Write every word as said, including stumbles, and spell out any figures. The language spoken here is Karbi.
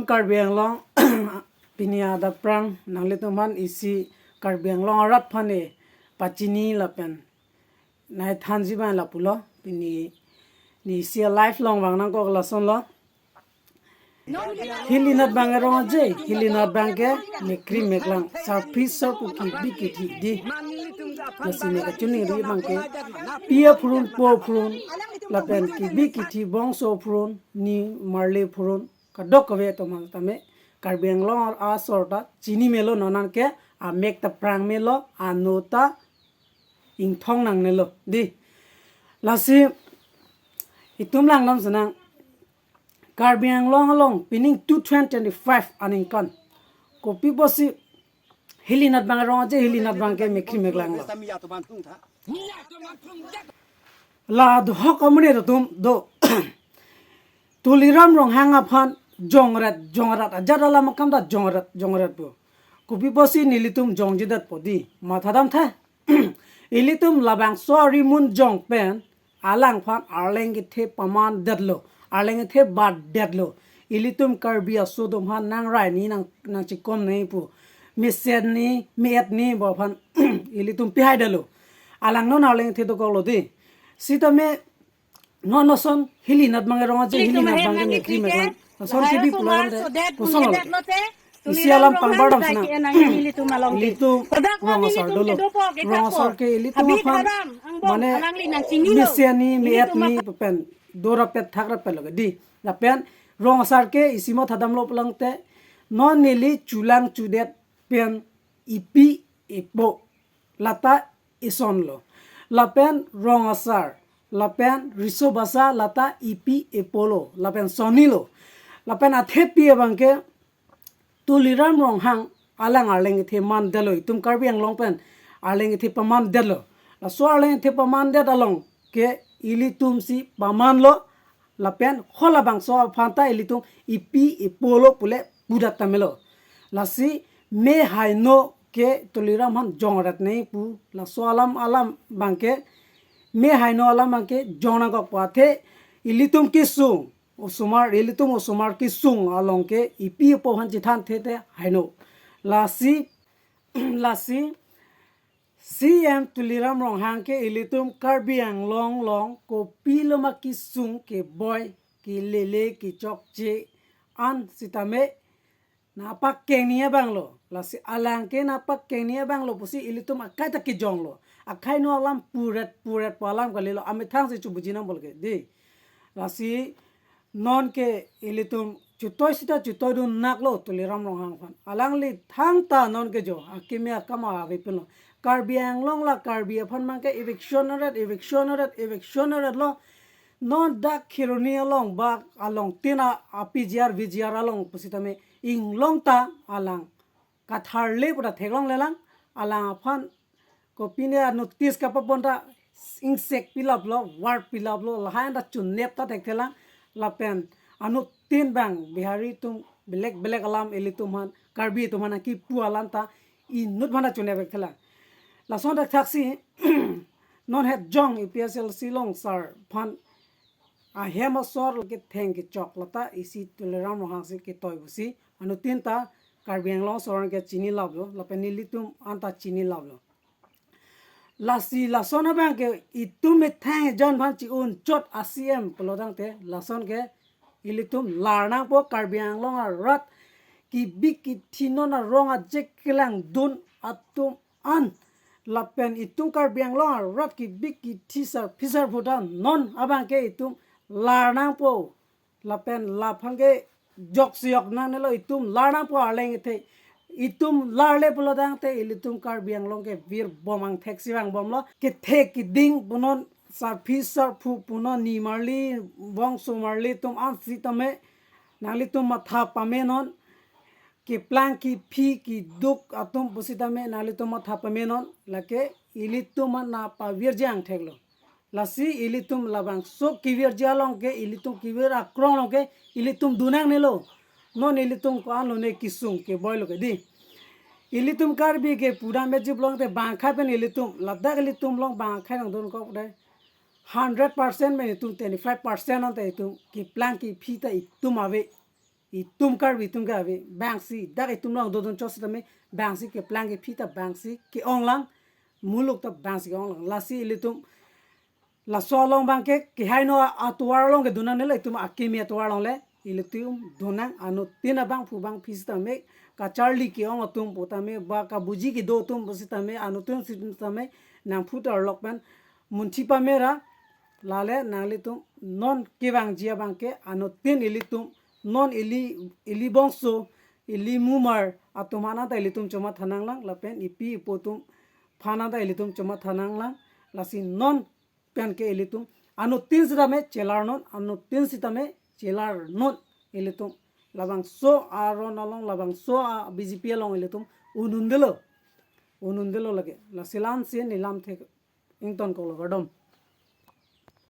Karbi Anglong pini adap prang nanglitum aphan isi Karbi Anglong arat aphan e pachini lapen nai thanji abang lapulo. Pini ne isi live along vang nangkok lasonlo. Hili nat abang ke rong aje, hili nat abang ke mekri meklang, sarpi sarpo kebi kethe di. Lasi ne kachiningri abang ke pi aphurun po aphurun lapen kebi kethe bongso aphurun, ni marli aphurun, kadokave atum aphan tame Karbi Anglong asor ta chini melo, non an ke amek ta prang melo, ano ta ingthong nangnelo di. Lasi itum langdam senang, Karbi Anglong along pining two thousand twenty-five aningkan kopi pusi hili nat abang rong aje, hili nat abang ke mekri meklang lo. La dohok amonit atum do Tuliram Ronghang aphan jongret jongret, ajat alam akam ta jongret jongret pu. Kopi pusi nelitum jongjedet po di, mathadam tha. Ilitum labangso arimun jong pen alang aphan arleng kethe pamandetlo, arleng kethe batdetlo. Ilitum Karbi aso atum aphan nang rai ni nang, nang chikom ni pu, mesen ni, me-et ni pu aphan ilitum pihaidetlo. Alang non arleng kethe dokoklo di. Sitame non lason hili nat abang rong aje, hili nat abang ke mekri meklang, lason kebi pulang de kosonlo. Isi alam pangbar dam senang. Ilitum rong asar dolo. Rong asar ke ilitum aphan mane mesen ni, me-et ni pen dorapet thakrapet lo ke di. Lapen rong asar ke isi mathadamlo pulang te, non neli chulang chudet pen ipi ipo lata isonlo. Lapen rong asar, lapen riso basa lata ipi ipolo, lapen sonni lo. Lapen athepi abang ke Tuliram Ronghang alang arleng kethe mandetlo, itum Karbi Anglong pen arleng kethe pamandetlo. Laso arleng kethe pamandet along ke ilitum si pamanlo, lapen halabangso aphan ta ilitum ipi ipolo pule pudet ta melo. Lasi me haino ke Tuliram aphan jongret nangji pu, laso alam alam abang ke, me haino alam abang ke jong nangkok pu athe ilitum kesung osomar, ilitum osomar kesung along ke ipi ipo aphan chethanthe te haino. Lasi, lasi C M Tuliram Ronghang ke ilitum Karbi Anglong along kopiloma kesung keboi, kelele, kechokche an sitame nangpakengni abang lo. Lasi alang ke nangpakengni abang lo pusi ilitum akai ta kejonglo. Akhai no alam puret puret pu alam kalilo, amethang si chubuji nang bol ke di. Lasi non ke ilitum chutoi sita chutoi dun naklo Tuliram Ronghang aphan. Alangli thangta non ke jo akimi akam ave pinlo. Karbi Anglong la Karbi aphan abang ke eviction aret, eviction aret, eviction aret lo. Non dak Kheroni along bak along tin a, a P G R, V G R along pusitame inglong ta alang katharle pu ta theklonglelang, alang aphan kopine a notice kapapon ta ingsek pilaplo, word pilaplo, lahai ta chunep ta thekthelang, lapen anuttin abang Bihari atum belek belek alam ilitum aphan, Karbi atum aphan kipu alam ta inut aphan ta chunep thekthelang. Lason thakthak si non het jong A P H L C along sar aphan ahem asor ketheng kechok lata isi Tuliram Ronghang si ketoi pusi anuttin ta Karbi Anglong asor ke chinilaplo, lapen nelitum anta chinilaplo. Lasi lason abang ke itum methang ejon aphan chi-un chot a C M pulo tangte lason ke ilitum lar nangpo, Karbi Anglong arat kebi kethe non arong aje kelangdun atum an, lapen itum Karbi Anglong arat kebi kethe sarpi sarpo ta non abang ke itum lar nangpo. Lapen laphan ke jok siyok nangnelo, itum lar nangpo arleng kethe. Itum larle pulo tangte ilitum Karbi Anglong ke virbom angthek si vangbomlo. Kethe keding punon, sarpi sarpo punon, ni marli bongso marli atum an sitame nanglitum matha pamenon. Keplang kephi keduk atum pusitame nanglitum matha pamenon, lake ilitum nangpavirji angtheklo. Lasi ilitum labangso kevirji along ke, ilitum kevir akrong along ke ilitum dun nangnelo. Non ilitum ko-an lone, kesung keboi lo ke di. Ilitum Karbi ke pura meji pulo tangte bang akhai pen ilitum, ladak ilitum along bang akhai nangdunkok de. Hundred percent pen itum twenty-five percent ante itum keplang kephi ta itum ave. Itum Karbi atum ke ave, bangsi dak itum along dodun chot sitame, bangsi keplang kephi ta bangsi ke-ong lang, muluk ta bangsi ke-ong lang. Lasi ilitum laso along abang ke, kehingno atovar along ke dun nangne, la itum akimi atovar along le ilitum dun nang. Anuttin abangphu bangphi sitame, kacharli ke-ong atum putame, ba kabuji kedo atum pusitame, anuttin sitame nangphu tarlok pen munthi pamera. Lale nanglitum non kevangji abang ke, anuttin ilitum non ili, ili bangso, ili mumar atum aphan ta ilitum chomatha nang lang, lapen ipi ipo atum aphan ta ilitum chomatha nang lang. Lasi non pen ke ilitum anuttin sitame chelar non, anuttin sitame chelar non ilitum. Labangso aron along, labangso a-B J P along ilitum un-undelo, un-undelo lake. Lasi la-ansi neli lamthe ingtonkoklo, kardom.